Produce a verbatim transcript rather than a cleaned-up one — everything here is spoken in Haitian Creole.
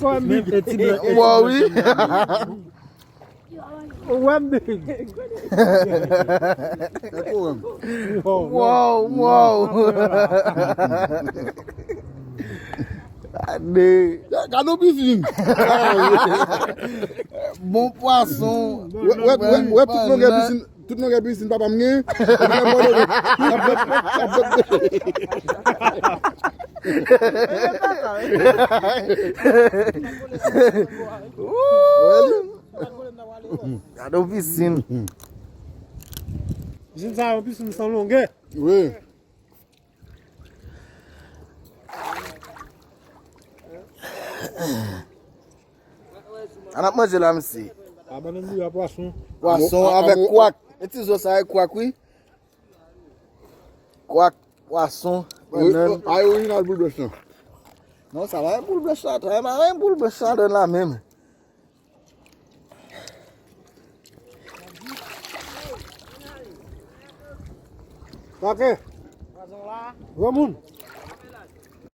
Menm e ti blan, e ti blan. Wow, wi. Wow, wow. Gade. Gade yon pisin. Bon pwason. Wè, wè, wè, wè tout longè pisin. Tout longè pisin papa m gen. Epi lè m mòde, l ap fè, l ap fè. Gade yon pisin. Pisin sa yon pisin san longè. Wi. Sa n ap manje la, mesye? A, bannann bouyi a pwason. Pwason avèk kwak. E ti zo sa e kwak, wi. Kwak, pwason, bannann. A, e orijinal boul blanch lan. Non, sa pa yon boul blanch la. Sa pa yon boul blanch la, donn la menm. Ok. Granmoun.